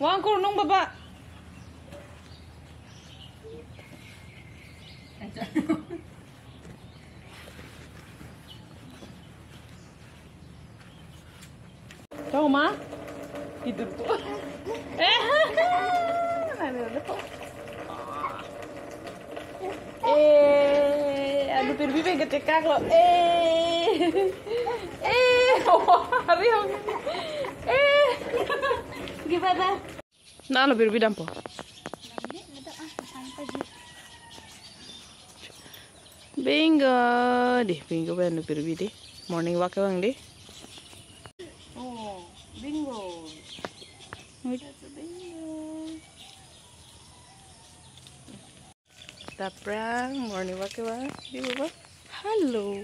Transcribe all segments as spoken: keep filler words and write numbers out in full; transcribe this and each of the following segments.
Wang kurnung baba. Tahu ma? Tidur po. Eh, nani udah po. Eh, aduh, Purbi pengen kecekak lo. Eh, eh, wah, hari ini. Eh, gimana? Nalo Purbi dampo. Bingo, deh, Bingo ben Purbi deh. Morning walk bang deh. Oh, Bingo. Wait. That's a Bingo. Taprang, morning walk bang. Di baba. Hello.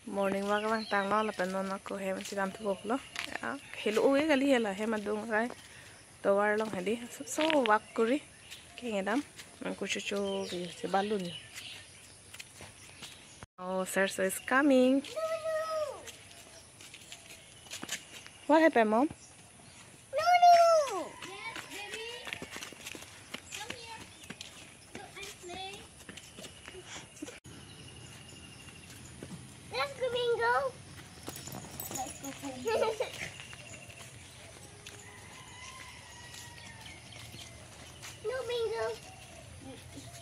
Morning walk bang tanglo, lapen non ako hem chidam thupo lo. Ya, helo oe kali hela hem adung rai. Tovar along hedi, so, so walk kuri. Kengedam, nang kuchuchu bi se balun. Oh, Serso is coming. What happened, Mom? No, no. Yes, baby. Come here. Look, I'm playing. Let's go, Bingo. Let's go, Bingo. No, Bingo.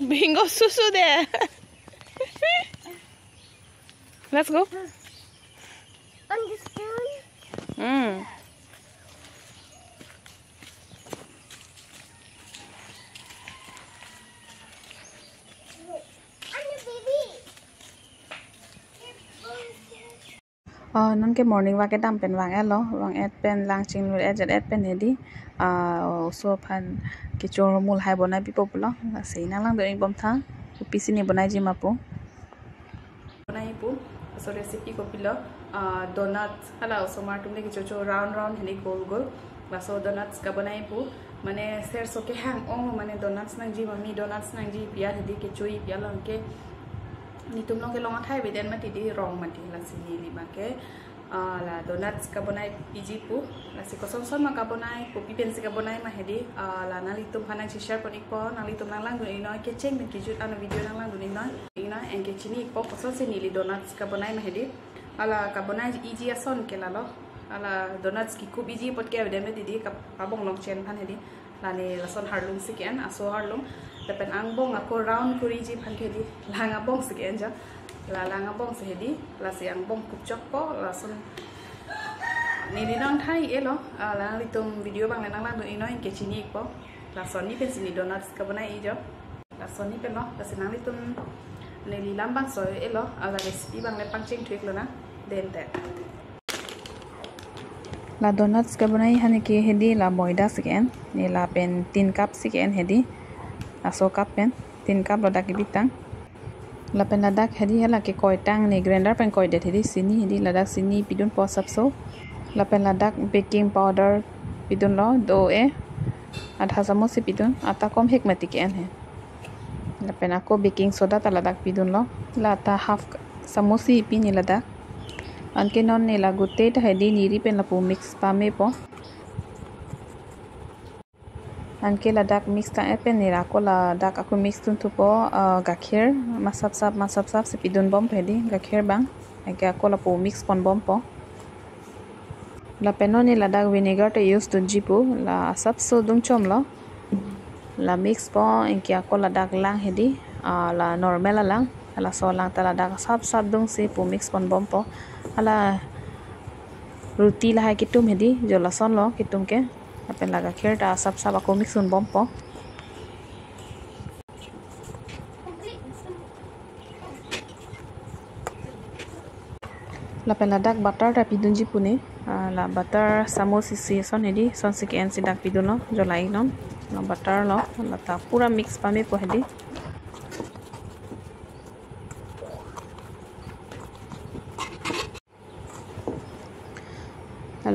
Bingo susu deh. Let's go. On the stone. Hmm. I'm the baby. Oh, non ke morning walk kedam pen vang-et lo, vang-et pen lang chinglu-et jet-et pen hedi. Ah, oso aphan kechor mulhai bonai pipo pulo. Lasi nanglangdun-ik bom tha. Kopisi ne bonaiji ma pu. Bonai pu. So recipe kopilo, ah, donuts, hala osomar atum le kechocho round round hedi gol gol. Laso donuts kabonai pu. Mane Serso kehang-ong, mane donuts nangji mami, donuts nangji pi-an hedi, kecho-i pi-an along ke. Netum along ke long athai beden mati dei, rong mati, lasi neli ma ke, ah, la donuts kabonai piji pu. Lasi koson son ma kabonai, kopi pensi kabonai ma hedi, ah, la nanglitum aphan nangsi share pon-ikpo, nanglitum nanglangdun-iknoi, kecheng pen kejut ano video nanglangdun-iknoi, iknoi, anke chini-ikpo kosonsi neli donuts kabonai ma hedi. Hala kabonai-iji ason ke lalo. Hala donuts kekup-iji apot ke beden mati dei, kap-, pabong long chen aphan hedi. Lani lason harlung si ke-en, aso harlung. Lapen angbong ako round kuriji aphan ke hedi. Lang abong si ke-en jo. La lang abong si hedi. Lasi angbong kup chokpo, lason neli nangthai-et lo. Ah, nanglitum video abang le nanglangdun-iknoi, anke chini-ikpo. Lason ni pensi ne donuts kabonai-i jo. Lason ni pen lo, lasi nanglitum neli lam bangso-et lo, hala recipe abang le pangcheng thu-ik lonang, dente. La donuts kabonai aphan ke hedi la moida si ke-en, ne lapen tin cup si ke-en hedi, aso cup pen, tin cup ladak kebitang. Lapen ladak hedi hala ke koitang ne grinder pen koidet hedi, sini hedi ladak sini pidunpo asapso. Lapen ladak baking powder pidunlo, do-e. Adha samosi pidun, ata komhek mati ke-en he. Lapen ako baking soda ta ladak pidunlo. La ta half samosi pi ne ladak. Anke non ne la gute ta hedi niri pen lapu mix pamepo. Anke ladak mix tang-et pen ne ako ladak ako mix dun thupo, ah, gakhir masapsap masapsap si pidun bompo hedi, gakhir abang. Anke ako lapu mix pon bompo. Lapen non ne ladak vinegar ta use dunji pu, la asapso dungchomlo. La mix po, anke ako ladak lang hedi, ah, la normal alang, laso alang ta ladak asapsap dungsi pu mix pon bompo. Hala roti lahai ketum hedi, jo lason lo ketum ke. Lapen la gakhir ta asapsap ako mix dun bompo. Lapen ladak butter ta pidunji pu ne, ah, la butter samosi isi ason hedi, asonsi ke-en si dak pidunlo, jo la-iknon, la butter lo, la ta pura mix pamepo hedi.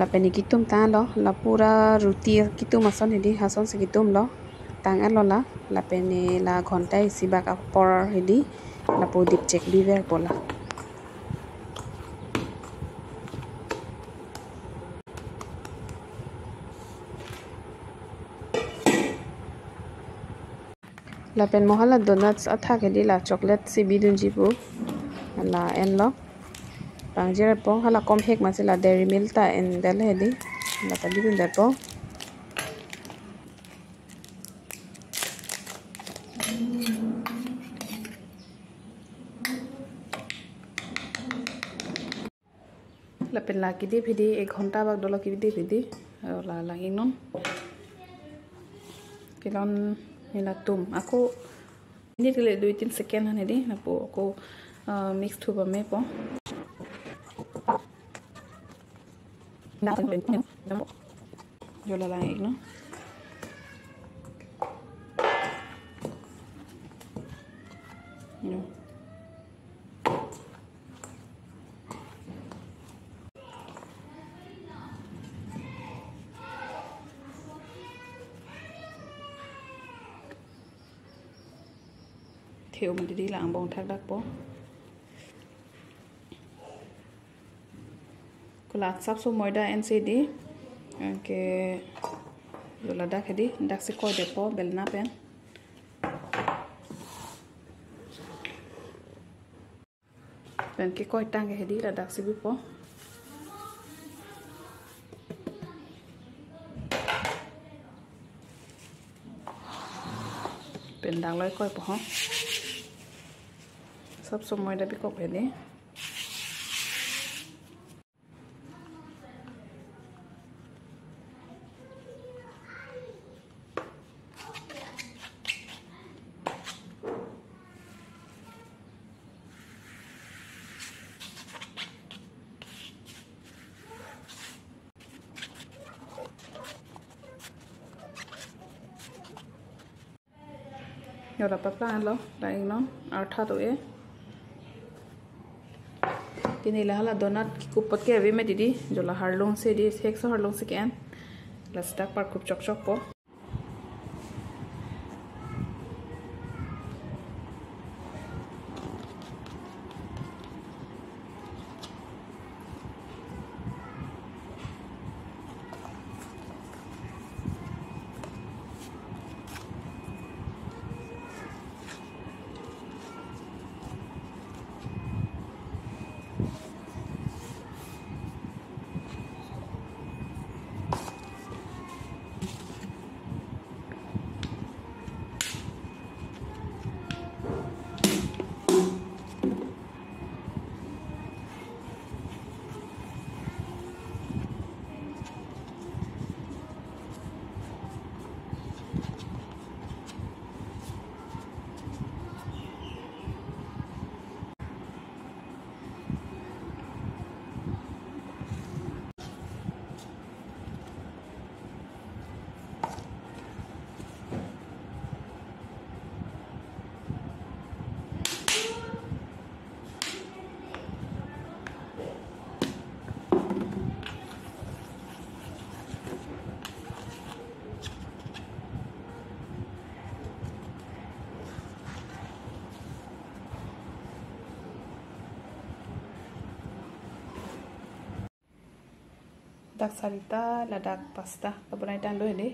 Lapen ne ketum tanglo, la pura roti ketum ason hedi, asonsi ketumlo. Tang-etlo la, lapen ne la ghonta isi bak apor hedi, lapu dipchek biverpo la. Lapen mo hala donuts athak hedi la chocolate si bidunji pu. La enlo. Pangjirepo hala komhek masi la Dairy Milk ta endel hedi. La ta bidundetpo. Lapen la kedip hedi ek ghonta bak dolo kedip hedi. Aro la lang-iknon. Kelon ne latum. Ako ini kele dui tin second han hedi. Lapu ako, ah, mix thu pamepo. Jo la lang-iknon. Jo. Theum didi la angbong thakdakpo. Ko la sapso moida ensi di. Anke jo ladak hedi, daksi koidetpo belna pen. Pen kekoi tangke hedi ladaksi bipo. Pen dak loi koipo ho. Sapso moida bikok hedi. Jo la paplang-etlo, lang-iknon, artha do-e. Pini la hala donut kekup apot ke ave mati di, jo la harlong si di, hekso harlong si ke-en. Ladak parkup chokchokpo. Dak sarita, ladak pasta. Labonai tanglo hedi.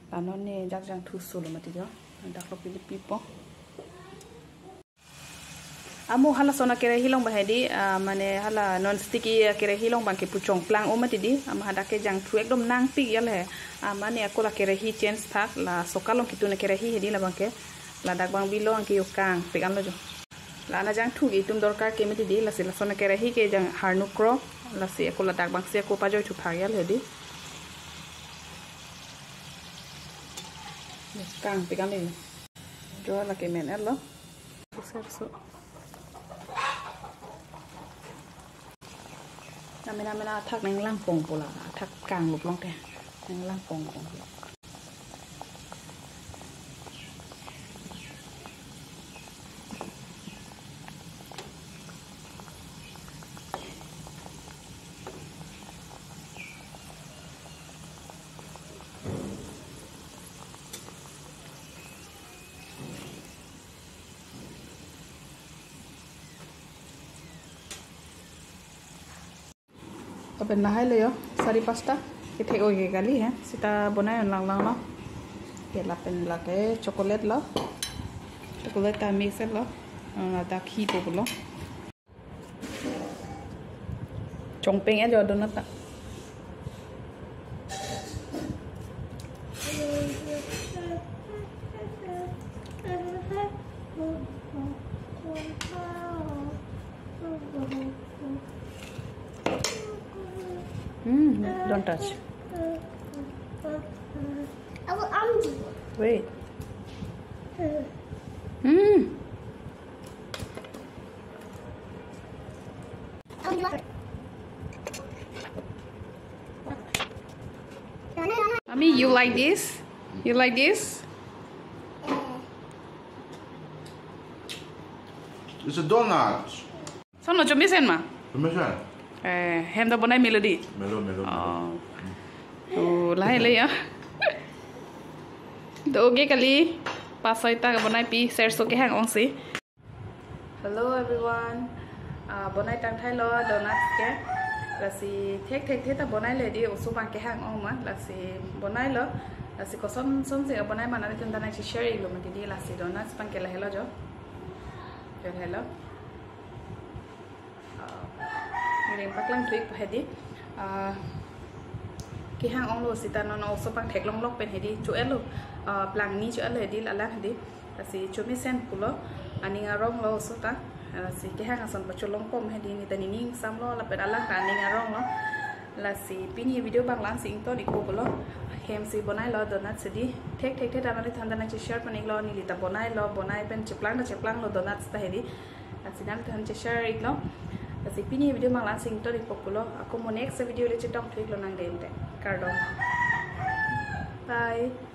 La non ne jak jangthu solo mati jo. Dak lo pilih pipo. Amo hala sona kerehi along abang hedi, ah, mane hala non sticky kerehi along abang ke puchong plang o mati di. Ama hadak ke jangthu ekdom nangpik ya le. Ah, mane ako la kerehi change thak, laso kalong ketun kerehi hedi labang ke. Ladak abang bilo anke jo kangpik anlo jo. La-an ajangthu ke itum dorkar ke mati di, lasi lason kerehi ke jang harnuk kro, lasi ako ladak abang si ako pajoi thuphak ya le di. Kangpik anlo. Jo la kemen-etlo. Pusar so. Namena mena athak nanglang pongpo la, athak kanglup long te. Nanglang pongpo. Lapen lahai lo yo, sari pasta. Kethek-o ke kali he. Sita bonai lang lang lo. Ke lapen lake chocolate lo. Chocolate ta mix lo. Ang ada khi po lo. Chongpeng ajo donut ta. Mm, don't touch. Wait. Mm. Ami, you like this? You like this? It's a donut. Sono chomisen ma? Permission. Eh, hem ta bonai melody. Melo, melo. Oh. Oh, lahai le ya. To oke kali. Pasoi ta bonai pi serso kehang ongsi. Hello everyone. Ah, bonai tangthai lo donuts ke. Lasi thekthek theta bonai le di, oso abang kehang ong ma. Lasi bonai lo. Lasi koson sonsi bonai ma nanglitum aphan nangcheshare iklo mati di. Lasi donuts abang ke lahelo jo. Lahelo. Ah, ning paklang thu-ik hedi. Ah, kehang onglo sita non oso abang theklonglok pen hedi. Cho-etlo. Ah, plangni cho-etlo hedi, lalang hedi. Lasi chomisen pulo, aning aronglo oso ta. Lasi kehang ason pacholong pom hedi, neta nening samlo lapen alang ta aning aronglo. Lasi pini video abang la-ansi ington-ikpo pulo. Hemsi bonai lo donut hedi. Thekthek theta nanglitum aphan nangcheshare pon-iklo, neli ta bonai lo, bonai pen cheplang ta cheplanglo donuts ta hedi. Lasi nanglitum aphan cheshare iklo. Lasi pini video abang la-ansi ington-ikpo pulo. Ako mo next video le chetong thu-iklo nang dente. Kardom. Bye.